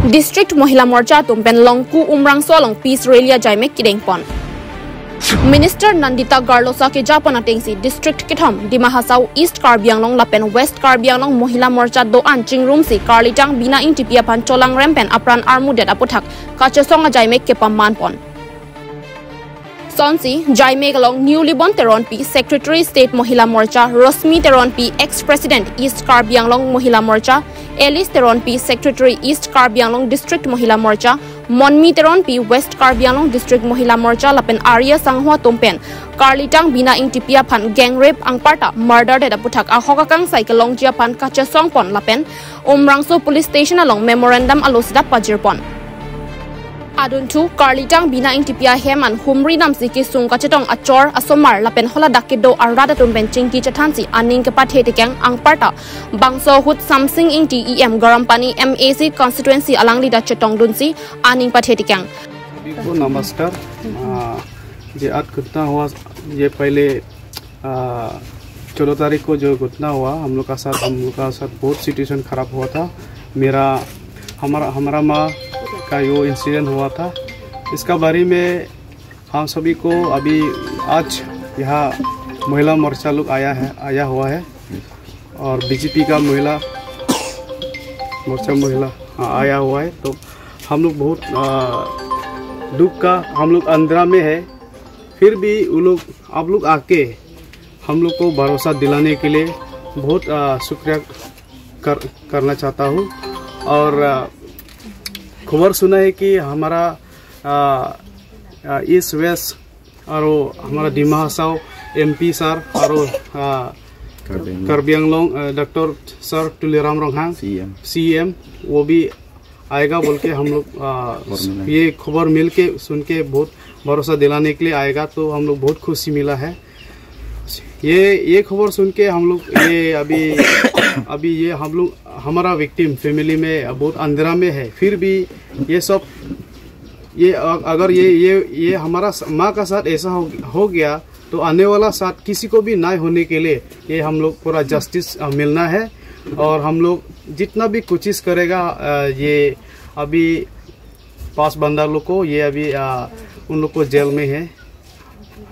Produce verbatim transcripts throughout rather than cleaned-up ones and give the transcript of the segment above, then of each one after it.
District Mohila Morcha atum pen Longku Umrangso along peace rally ajaimek kedengpon. Minister Nandita Garlosa kejapon atengsi district kethom Dima Hasao, East Karbi Anglong lapen West Karbi Anglong Mohila Morcha do-an chingrumsi Karlitang Bina Ingtipi aphan cholangrem pen apran armudet aputhak kachesong ajaimek kepamanpon. Sonsi jaimek along Newlibon Teronpi, Secretary State Mohila Morcha, Rosmi Teronpi, Ex-President East Karbi Anglong Mohila Morcha, Alice Teronpi, Secretary East Karbi Anglong District Mohila Morcha, Monmi Teronpi, West Karbi Anglong District Mohila Morcha lapen Arya Sangho atum pen Karlitang Bina Ingtipi aphan gang rape, anparta murder det aputhak ahok akangsai kelongji aphan kachesongpon lapen Umrangso Police Station along memorandum alo sita pajirpon. Adunthu Karlitang Bina Ingtipi ahem an humri namsi kesung kachetong achor asomar lapen holadak kedo arat atum pen chingki chethansi aning kepathe tekang, anparta bangso ahut Samsing Ingti, E M Garampani, M A C constituency alangli ta chetongdunsi aning pathe tekang. सभी को नमस्कार। आ, ये आज घटना हुआ, ये पहले, आ, चौदह तारीख को जो घटना हुआ, हम लोग का साथ, हम लोग का साथ बहुत सिचुएशन खराब हुआ था। मेरा, हमारा, हमारा माँ का यो इंसिडेंट हुआ था। इसका बारे में हम सभी को अभी आज यहाँ महिला मोर्चा लोग आया है, आया हुआ है, और बीजेपी का महिला मोर्चा, महिला, हाँ, आया हुआ है। तो हम लोग बहुत, आ, दुख का, हम लोग अंधेरा में है, फिर भी वो लोग, आप लोग आके हम लोग को भरोसा दिलाने के लिए बहुत, आ, शुक्रिया कर, करना चाहता हूँ। और, आ, खबर सुना है कि हमारा, आ, आ, ईस्ट वेस्ट और हमारा दिमा हासाओ एमपी सर और, आ, कार्बी आंगलोंग। कार्बी आंगलोंग, आ, doctor sir Tuliram Ronghang, CM. CM, वो भी आएगा बोल के हम लोग, आ, खबर मिला है। ये खबर मिल के, सुन के बहुत भरोसा दिलाने के लिए आएगा, तो हम लोग बहुत खुशी मिला है। ये, ये खबर सुन के हम लोग, ये अभी, अभी ये हम लोग, हमारा विक्टिम फैमिली में बहुत अंधेरा में है, फिर भी ये सब, ये अ-, अगर ये, ये, ये हमारा स-, माँ का साथ ऐसा हो, हो गया, तो आने वाला साथ किसी को भी नहीं होने के लिए ये हम लोग पूरा जस्टिस, अ, मिलना है। और हम लोग जितना भी कोशिश करेगा, अ, ये अभी पांच बंदा लोग को, ये अभी, अ, उन लोग को जेल में है।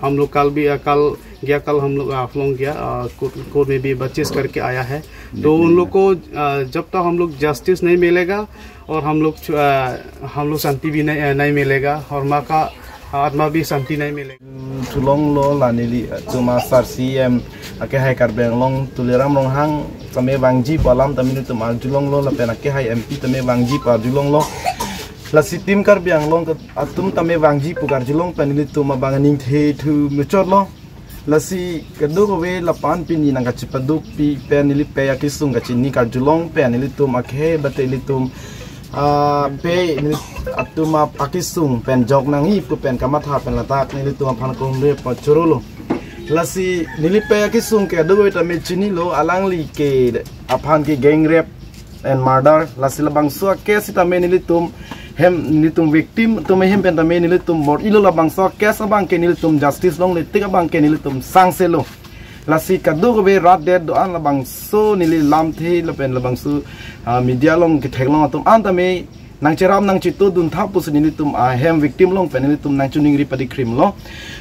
हम लोग कल भी, अ, कल गया, कल हम लोग, अ, हाफलोंग गया, अ, कोर्ट, कोर्ट में भी बातचीत करके आया है। तो उन लोग को, अ, जब तक हम लोग जस्टिस नहीं मिलेगा और हम लोग छु-, अ, हम लोग शांति भी नहीं, अ, नहीं मिलेगा और माँ का आत्मा भी शांति नहीं मिलेगा। Arjulonglo la nelitum asar CEM akehai Karbi Anglong Tuliram Ronghang tame vangji pu alam tame nelitum arjulonglo lapen akehai MP tame vangji pu arjulonglo. Lasi Team Karbi Anglong ke atum tame vangji pu karjulong pen nelitum abang aningthe thu muchotlo. Lasi kadokave lapu-an pini nangkachepadukpi pen neli pei akesung kachini karjulong pen nelitum akehai bate nelitum, ah, pei neli atum ap-, akesung pen jok nangji pu pen kamatha pen ladak nelitum aphan kahumri pachorolo. Lasi neli pei akesung ke kadokave tame chinilo, alangli ke aphan ke gang rape and murder. Lasi labangso a-case tame nelitum hem, nelitum victim atum ahem pen tame nelitum bor-ilo, labangso a-case abang ke nelitum justice longle tik abang ke nelitum sangselo. Lasi kadokave rat det do-an labangso neli lamthe lapen labangso, ah, media along ketheklong atum an tame nangcherap nangchitudun tha pusi nelitum ahem victim along pen nelitum nangchiningri padikrimlo.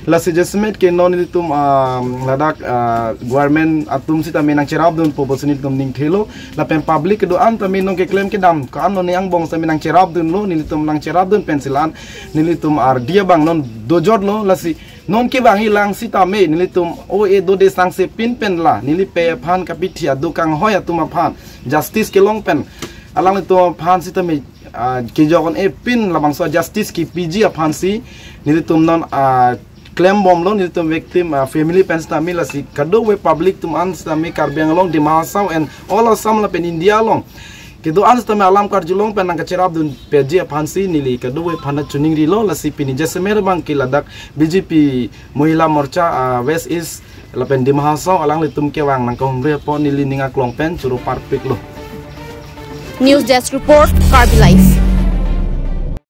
Lasi jasemet ke non nelitum, ah, ladak, ah, government atum sitame nangcherapdunpo pusi nelitum ningthelo. Lapen public kedo-an tame non keklem kedam ko-an non angbong sitame nangcherapdunlo, nelitum nangcherapdun pensi la-an nelitum ardi abang non dojotlo. Lasi non kevangji lang sitame nelitum o e dode sangse pin pen la neli pei aphan kapithi aduk kanghoi atum aphan justice kelong pen alanglitum aphan sitame, ah, kejok un-e pin labangso justice kepiji aphansi nelitum non, ah, klembomlo nelitum victim, ah, family pen sitame. Lasi kadokave public atum an sitame Karbi Anglong, Dima Hasao and all Assam lapen India along kedo-an sitame alam karjulong pen nangkacherapdun peji aphansi neli kadokave aphan chiningrilo. Lasi pini jasemet abang ke ladak BJP Mohila Morcha, ah, West East lapen Dima Hasao alanglitum kevang nangkahumri apot neli ning aklong pen choro parpiklo. News Desk Report, Karbi Live.